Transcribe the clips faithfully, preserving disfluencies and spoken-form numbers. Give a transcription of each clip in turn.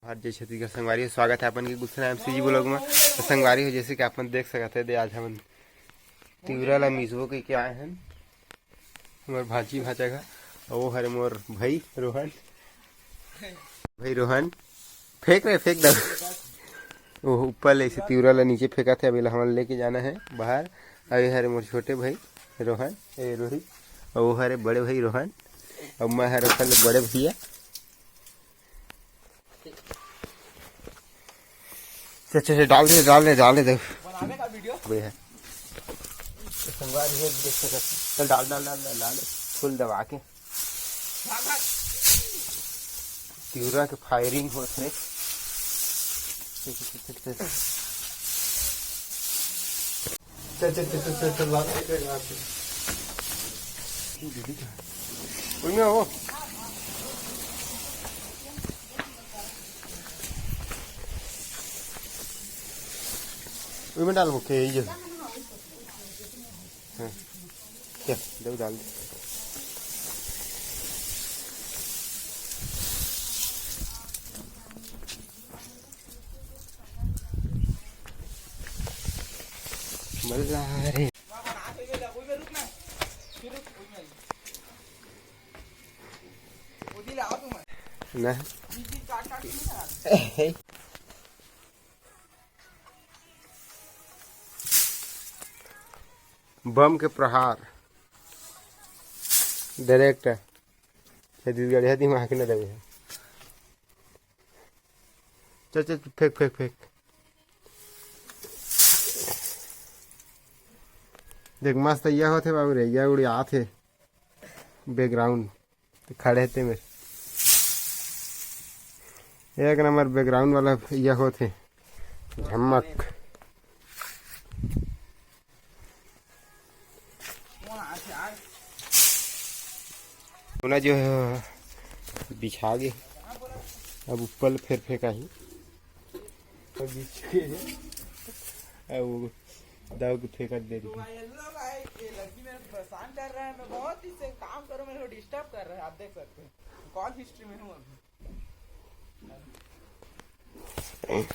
आज जय छत्तीसगढ़ संगवारी हो, स्वागत है अपन के गुलशन एमसीजी ब्लॉग में। तो संगवारी हो, जैसे कि अपन देख सकत है, दे आज हमन तिवरा ला मिसबो के क्या है, हमर भांची भांचा का, और वो हरे मोर भाई रोहन, भाई रोहन, फेंक रहे, फेंक दे। वो ऊपर ले से तिवरा ला नीचे फेंका थे, अभी ला हमन लेके जाना है बाहर। अभी हरे मोर छोटे भाई रोहन, ए रोहित, और वो हरे बड़े भाई रोहन, और मैं हरे ओखर ले बड़े भैया। चल, चल, चल, डाल दे, डाल दे, डाल दे, देख। बनाने का वीडियो। अबे है। संगवारी हो, देख सकत। चल, डाल, डाल, डाल, डाल, डाल। फुल दबा के। भाग, भाग। तिवरा के फायरिंग होत हे। चल, चल, चल, चल, चल, चल, ला, एक, एक, एक। ओई में हो। ओई में डाल, ओके, ये। हाँ। चल, दे, डाल दे। मल्ला रे। ना। बम के प्रहार। डायरेक्ट। छत्तीसगढ़िया दिमाग न देवे। चल, चल, फेंक, फेंक, फेंक। देख, मस्त यह होथे बाबू रे, यह उड़ियात हे। बैकग्राउंड खड़े हे ते मेर। एक नंबर बैकग्राउंड वाला यह होथे। झमक। ओला जो है बिछा गे, अब ऊपर फेर फेंकाही। अब बिछ के है, अब वो दाऊ के फेंकत दे तो रही। भाई, हेलो भाई, ये लड़की मेरे को परेशान कर रहा है। मैं बहुत इससे काम करूँ, मेरे को डिस्टर्ब कर रहा है। आप देख सकते हैं, कॉल हिस्ट्री में हूँ अभी।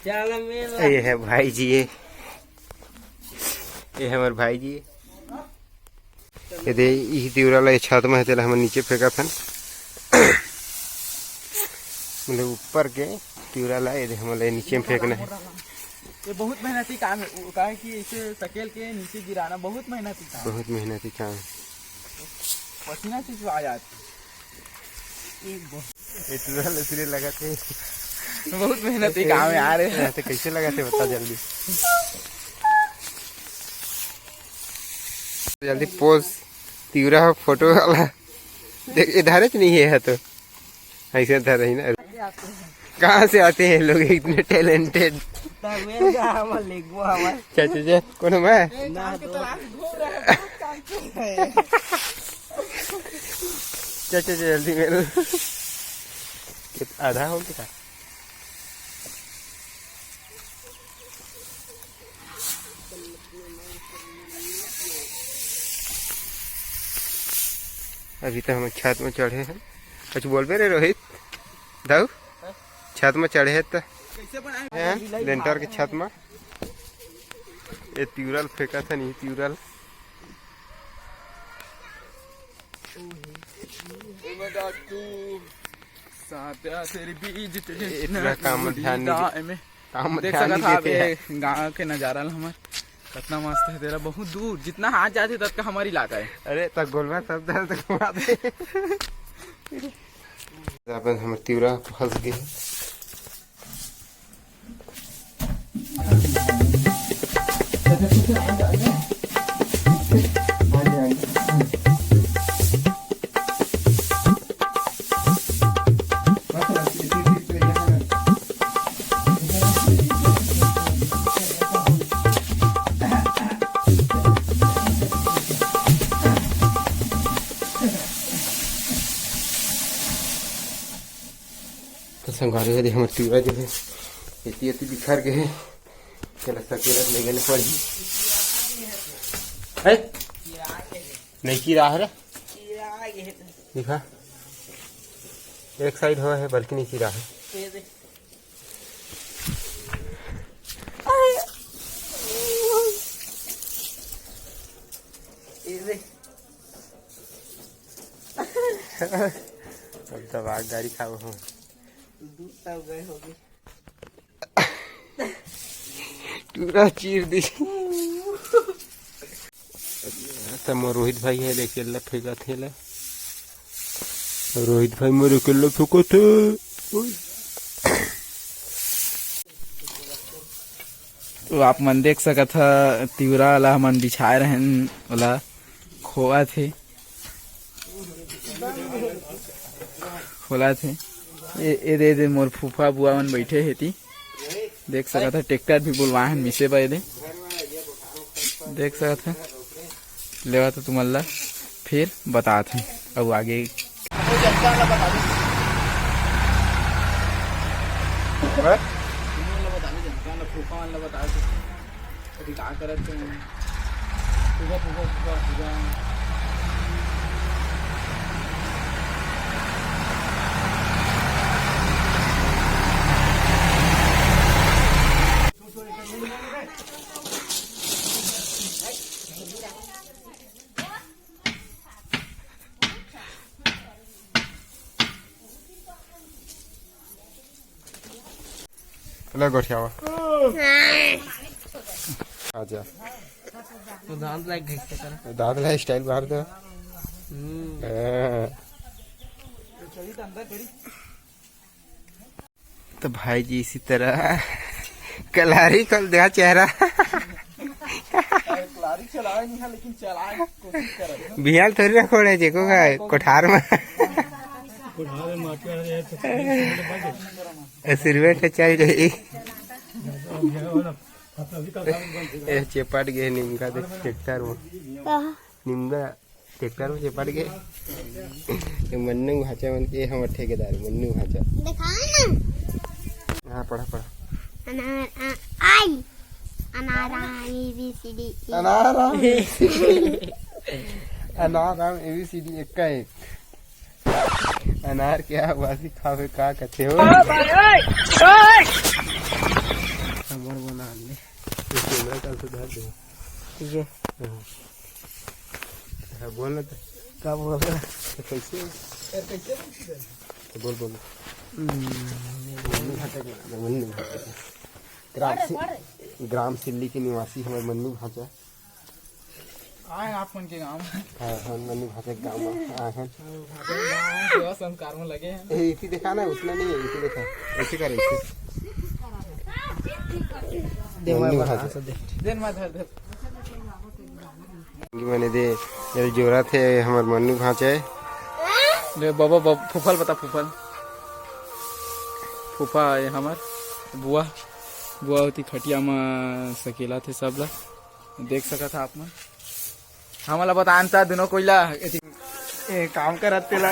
चल, मेरा ये है भाई जी, ये, ये है हमारे भाई जी। ये दे, इही तिवरा ला ये छत में है, तेला हमन नीचे फेंकत हन। मतलब ऊपर के तिवरा ला ये दे, हमन ला ये नीचे में फेंकना है। ये बहुत मेहनती काम है, वो काहे कि इसे सकेल के नीचे गिराना बहुत मेहनती काम है। बहुत मेहनती काम है। पसीना से जो आ जाती है। ये बहुत ये तुरंत लसरे लगा थे। बहुत मेहनती काम है यार। हाँ, तो कैसे लगा थे बता जल्दी। जल्दी पोज, तिवरा फोटो वाला। देख, ये धरे च नहीं है, है तो ऐसे धरे ही ना। कहाँ से आते हैं लोग इतने टैलेंटेड? तबे जा, हमर लेगो, हमर। चाचा जी, कौन मैं? ना, तो चाचा जी, जल्दी मेरे। कित-, आधा हो गया। अभी तो हम छत में चढ़े हैं। कुछ बोलबे रे रोहित? दाऊ, छत में चढ़े हैं तो हैं, लेंटर के छत में। ये तिवरा ल फेंकत हे, नहीं तिवरा ल। सात्या तेरे बीज तेरे इतना काम ध्यान नहीं दे। में काम देख ध्यान सकत नहीं हव देते हैं। गांव के नजारा ल हमर कितना मस्त है तेरा, बहुत दूर जितना हाथ जाथे ततका हमर इलाका है। अरे, त गोलवा सब दर्द घुमा दे। अपन हमर तिवरा फंस गए। तो संगवारी हो, हमर तिवरा जो है, एती एती बिखर गए है। चला, सकेला ले गए पड़ी। है? नहीं की रहा है रे? दिखा, एक साइड हुआ है, बल्कि नहीं की रहा है। अब दबा के गारी खाबो हम। दूध तब गए होगे। टूरा चीर दी। त मोर रोहित भाई हे, ले केला फेंकत हे ला। रोहित भाई मोर केला फेंकत हे। तो आप मन देख सकत ह, तिवरा वाला हमन बिछाए रहन, ओला खोआ थे। खोला थे। ए, ए दे, दे मोर फूफा बुआ मन बैठे हे ती। देख सकत ह, ट्रैक्टर भी बुलवाए हन मिसे बर एदे। देख सकत ह, लेवा तो तुमन ला फिर बतात हन अउ आगे। अभी का करत हे? फूफा, फूफा, फूफा, फूफा। ले गोठियावा। आजा। तो दांत लाइक घिसके कर। दांत लाइक स्टाइल बाहर दे। हम्म। हाँ। तो भाई जी इसी तरह कलारी खोल दिया चेहरा। कलारी चलावे नहीं है, लेकिन चलाए कोशिश करे। बिहाल थोड़ी ना खोले जे को का कोठार में। कोठार में माटी वाला है तो सिरमेंट चल जाई। ये चेपट गए निमका देख ट्रैक्टर में। कहाँ? निमका ट्रैक्टर में चेपट गए। ये मन्नू भांचा मन के, हमर ठेकेदार मन्नू भांचा। दिखाओ ना। हाँ, पढ़ा, पढ़ा। अनार, आ, आई। अनार, आ, ई, बी, सी, डी, ई। अनार, आ, अनार, आ, ए, बी, सी, डी, एक का एक। अनार के आवासी खावे का कथे हो? हमर बना ले। ये कैमरा का सुधार दे। ठीक है। हाँ। हाँ, बोल ना तो। का बोल रहा? तो कैसे? तो बोल, बोल। हम्म। मन्नू भांचा के नाम है, मन्नू भांचा। ग्राम सि-, ग्राम सिल्ली के निवासी हमर मन्नू भांचा। आए आप मन के गांव। हाँ, हाँ, मन्नू भांचा के गांव में आए हैं। सेवा संस्कार में लगे हैं। ए, इसी देखा ना, उसने नहीं है, इसी देखा। ऐसे कर, ऐसे। दे, मैं मन्नू बना भांचा। दे। दे, मैं धर, धर। मने दे, ये जोरा थे हमर मन्नू भांचे। ले बाबा, बाबा, फूफल बता, फूफल। फूफा ये हमर बुआ, बुआ होती खटिया में सकेला थे सब ला। देख सकत ह आप मन। हमला बतान त दुनो कोई ला एती ए, काम करत तेला।